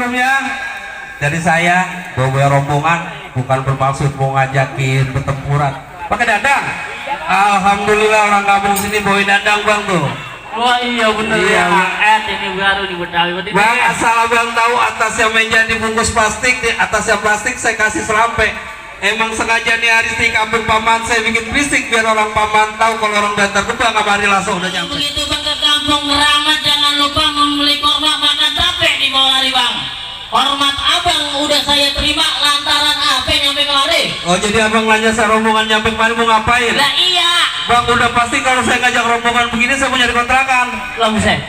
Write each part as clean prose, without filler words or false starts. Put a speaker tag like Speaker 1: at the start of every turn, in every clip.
Speaker 1: sebelumnya. Jadi saya bawa rombongan bukan bermaksud mau ngajakin pertempuran. Pakai dadang. Alhamdulillah orang kampung sini bawain dadang bang tuh.
Speaker 2: Wah iya bener
Speaker 1: iya,
Speaker 2: ya. Ini baru di Betawi.
Speaker 1: Bang asal abang tahu atasnya meja dibungkus plastik, di atasnya plastik saya kasih serampe. Emang sengaja nih hari di kampung paman saya bikin berisik biar orang paman tahu kalau orang datar kebang kamari langsung udah nyampe.
Speaker 2: Begitu bang ke kampung Keramat jangan lupa membeli korma makan tape di bawah hari bang. Hormat abang udah saya terima lantaran apa nyampe kemari.
Speaker 1: Oh jadi abang nanya saya rombongan nyampe kemari mau ngapain?
Speaker 2: Lah iya.
Speaker 1: Bang udah pasti kalau saya ngajak rombongan begini saya mau nyari kontrakan.
Speaker 2: Lah buset.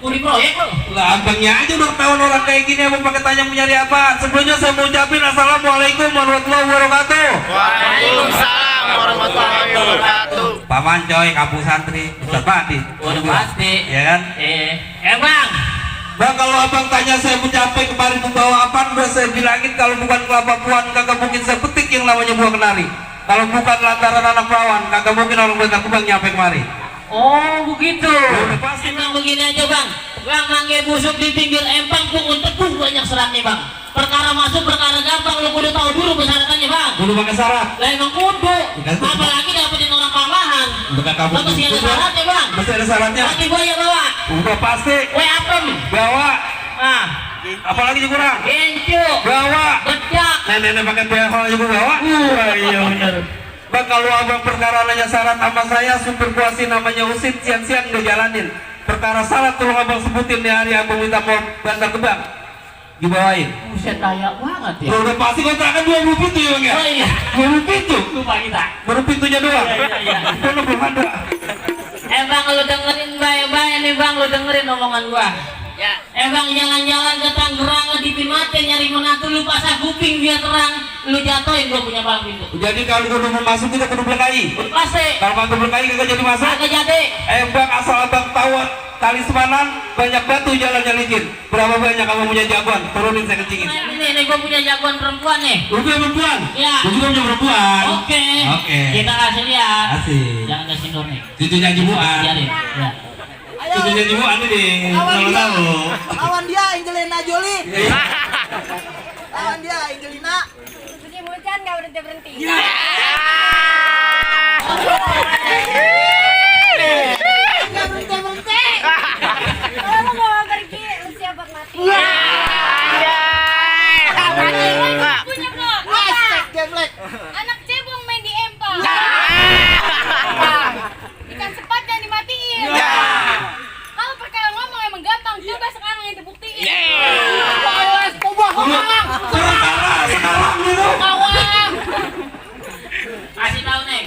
Speaker 2: Uri proyek lo.
Speaker 1: Lah abangnya aja udah ketahuan orang kayak gini abang pakai tanya mau nyari apa. Sebelumnya saya mau ucapin assalamualaikum warahmatullahi wabarakatuh.
Speaker 3: Waalaikumsalam warahmatullahi wabarakatuh.
Speaker 1: Paman coy kampung santri Ustaz Padi.
Speaker 2: Udah pasti.
Speaker 1: Ya kan?
Speaker 2: Bang.
Speaker 1: Bang kalau abang tanya saya mencapai kemarin membawa apa, udah saya bilangin kalau bukan kelapa puan kagak mungkin saya petik yang namanya buah kenari. Kalau bukan lantaran anak perawan kagak mungkin orang Bantar Gebang nyampe kemari.
Speaker 2: Oh begitu.
Speaker 1: Udah pasti.
Speaker 2: Emang begini aja bang. Bang mangge busuk di pinggir empang pukul tepung banyak seratnya bang. Perkara masuk perkara gampang lu kudu tahu dulu persyaratannya bang.
Speaker 1: Kudu pakai syarat.
Speaker 2: Lah emang kudu. Apalagi dapetin orang pamahan.
Speaker 1: Bukan kamu.
Speaker 2: Masih ada syaratnya bang.
Speaker 1: Masih ada syaratnya.
Speaker 2: Lagi buaya bawa.
Speaker 1: Udah pasti.
Speaker 2: Kue apem.
Speaker 1: Bawa.
Speaker 2: Ah.
Speaker 1: Apalagi juga kurang.
Speaker 2: Gencu.
Speaker 1: Bawa.
Speaker 2: Bedak.
Speaker 1: Nenek pakai behel juga bawa.
Speaker 2: Iya benar.
Speaker 1: Bang kalau abang perkara nanya syarat sama saya super kuasi namanya Usit siang-siang dijalanin. Perkara syarat tolong abang sebutin nih hari abang minta mau Bantar Gebang dibawain.
Speaker 2: Buset layak banget ya.
Speaker 1: Udah pasti kontrakan 20 pintu ya bang ya?
Speaker 2: Oh iya.
Speaker 1: 20 pintu?
Speaker 2: Lupa kita.
Speaker 1: Baru pintunya doang?
Speaker 2: Iya.
Speaker 1: Belum ada.
Speaker 2: Bang lu dengerin baik-baik nih bang, lu dengerin omongan gua. Ya. Bang jalan-jalan ke Tangerang di Timate nyari menantu lu pasang kuping biar terang, lu jatuhin gua punya palang pintu.
Speaker 1: Jadi kalau gua mau masuk kita kudu belekai.
Speaker 2: Pasti.
Speaker 1: Kalau kagak belekai kagak jadi masuk.
Speaker 2: Kagak jadi.
Speaker 1: Bang asal abang tahu kali Semarang banyak batu jalannya licin. Berapa banyak kamu punya jagoan? Turunin saya kencingin.
Speaker 2: Ini gua punya jagoan perempuan nih.
Speaker 1: Lu punya perempuan?
Speaker 2: Ya.
Speaker 1: Gua juga punya perempuan.
Speaker 2: Oke.
Speaker 1: Oke.
Speaker 2: Kita kasih lihat.
Speaker 1: Asik.
Speaker 2: Jangan kasih nur nih.
Speaker 1: Cucunya Jibuan.
Speaker 2: Biarin. Ya.
Speaker 1: Cucunya Jibuan ini. Tahu.
Speaker 4: Lawan dia Angelina Jolie. Lawan dia Angelina.
Speaker 5: Musim hujan nggak berhenti.
Speaker 4: Ya.
Speaker 5: Nggak berhenti. Kalau lu mau pergi, lu siap buat mati. Punya kok.
Speaker 4: Hashtag Gemlek.
Speaker 5: Anak cebong main di empang. Ikan sepat jangan dimatiin. Kalau perkara ngomong emang gampang, coba sekarang yang dibuktiin.
Speaker 1: Sekarang gitu.
Speaker 2: Kasih tahu nih.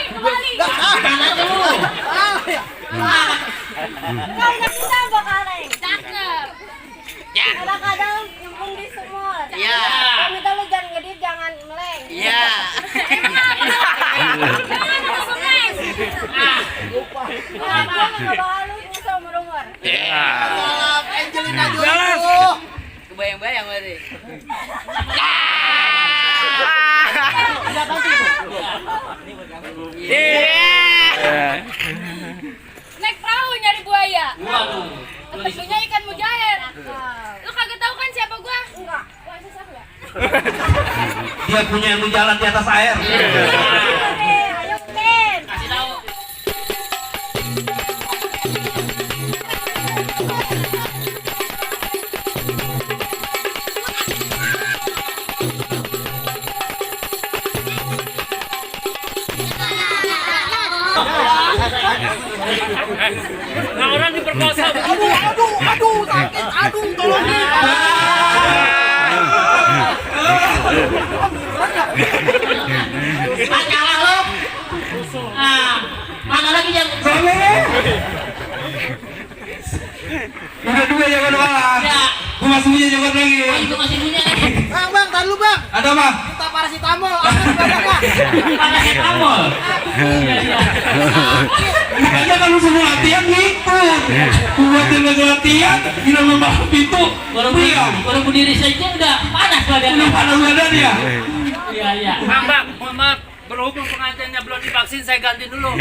Speaker 5: Kembali.
Speaker 2: Mana dulu?
Speaker 5: Kau nak kita bakaleng. Cakep. Kadang-kadang nyembung di sumur.
Speaker 3: Ya.
Speaker 5: Kalau minta lu jangan ngedit, jangan meleng.
Speaker 3: Ya.
Speaker 5: Jangan masuk meleng. Nah, gua nggak bakal lu nyusul umur-umur.
Speaker 4: Angelina Jolie.
Speaker 3: Kebayang-bayang berarti.
Speaker 5: Naik perahu nyari buaya.
Speaker 2: Waduh.
Speaker 5: Ketemunya ikan mujair. Lu kagak tahu kan siapa gua? Enggak. Gua susah enggak?
Speaker 1: Dia punya ilmu jalan di atas air.
Speaker 5: Ayo, Ken.
Speaker 2: Kasih tahu. Nah orang diperkosa.
Speaker 4: Aduh, sakit. Aduh, tolongin.
Speaker 2: Kalah lo. Nah, mana lagi yang
Speaker 1: Udah dua jangan kalah.
Speaker 2: ya?
Speaker 1: Gua masih punya jagoan lagi.
Speaker 2: Itu masih punya lagi.
Speaker 4: Bang, tahan lu bang.
Speaker 1: Ada mah?
Speaker 4: Kita paracetamol. Aman banyak bang.
Speaker 2: Paracetamol.
Speaker 1: Makanya kalau semua latihan ngikut. Buat yang lagi latihan, gila memang itu.
Speaker 2: Baru berdiri saja udah panas badannya.
Speaker 1: Udah panas badan ya?
Speaker 2: Iya.
Speaker 3: Bang, mohon maaf. Berhubung pengantinnya belum divaksin, saya ganti dulu.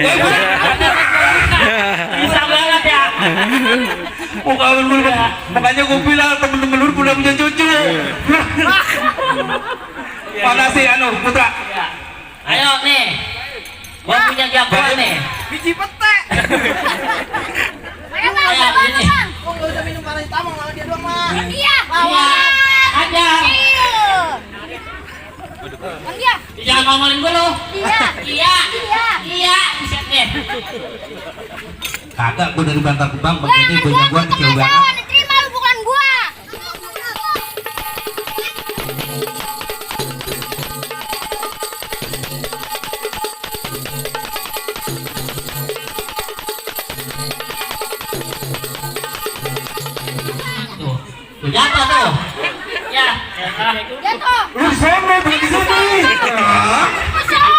Speaker 2: Bisa banget ya.
Speaker 1: Makanya gue bilang temen-temen lu udah punya cucu. Mana sih Putra?
Speaker 2: Ayo nih. Gua punya jagoan nih.
Speaker 3: Biji pete.
Speaker 5: Ayo bang,
Speaker 2: Ayo,
Speaker 5: bang,
Speaker 2: ini.
Speaker 5: bang.
Speaker 4: Kok nggak usah minum paracetamol lawan dia doang mah.
Speaker 5: Iya.
Speaker 2: Iya. Ada.
Speaker 5: Iya. Bang dia.
Speaker 2: Jangan ngomongin gue lu.
Speaker 5: Iya.
Speaker 2: Iya.
Speaker 5: Iya.
Speaker 2: Iya. Buset deh.
Speaker 1: Kagak, gue dari Bantar Gebang,
Speaker 5: Gua
Speaker 1: begini
Speaker 5: yang
Speaker 1: gue
Speaker 5: gua
Speaker 1: jagoan kecil
Speaker 5: tengah
Speaker 1: banget.
Speaker 5: sawah, diterima lu bukan gua.
Speaker 2: Tuh. Tuh jatuh tuh. Ya.
Speaker 5: Jatuh.
Speaker 1: Lu di sana, bukan di sini.
Speaker 5: Kesana.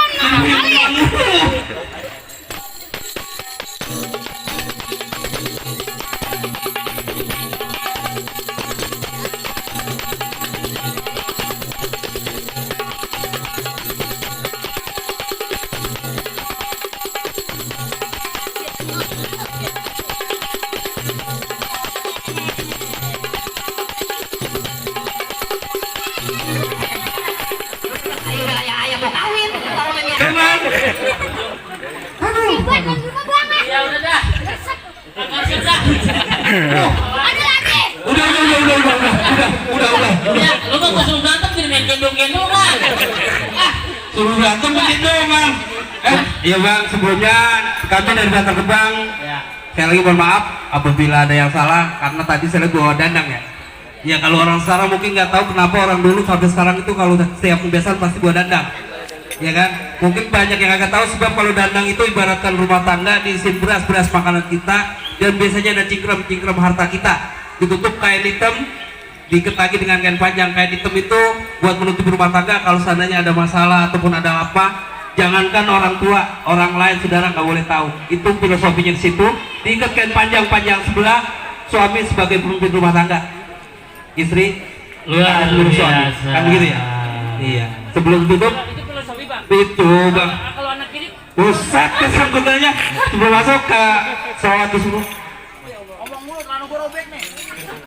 Speaker 5: Kali.
Speaker 1: Jangan.
Speaker 5: Buat yang lima banget.
Speaker 2: Ya udah dah. Agak susah.
Speaker 5: Ada lagi.
Speaker 1: Udah.
Speaker 2: Ya, lu mah gua suruh berantem jadi main gendong-gendong kan. Ah,
Speaker 1: Suruh berantem begitu, Bang. Iya Bang, sebelumnya kami dari Bantar Gebang.
Speaker 2: ya.
Speaker 1: Saya lagi mohon maaf apabila ada yang salah karena tadi saya bawa dandang ya. Ya kalau orang sekarang mungkin nggak tahu kenapa orang dulu sampai sekarang itu kalau setiap kebiasaan pasti bawa dandang. Ya kan? Mungkin banyak yang agak tahu sebab kalau dandang itu ibaratkan rumah tangga diisi beras makanan kita dan biasanya ada cingkrem harta kita. Ditutup kain hitam, diikat lagi dengan kain panjang. Kain hitam itu buat menutup rumah tangga kalau seandainya ada masalah ataupun ada apa, jangankan orang tua, orang lain saudara nggak boleh tahu. Itu filosofinya di situ. Diikat kain panjang sebelah, suami sebagai pemimpin rumah tangga, istri
Speaker 2: Luar
Speaker 1: seluruh suami.
Speaker 2: biasa.
Speaker 1: Kan gitu ya? Iya. Sebelum tutup
Speaker 3: Itu filosofi bang.
Speaker 1: itu Bang.
Speaker 3: Kalau anak kiri
Speaker 1: Buset kesangkutannya sebelum masuk ke sholat disuruh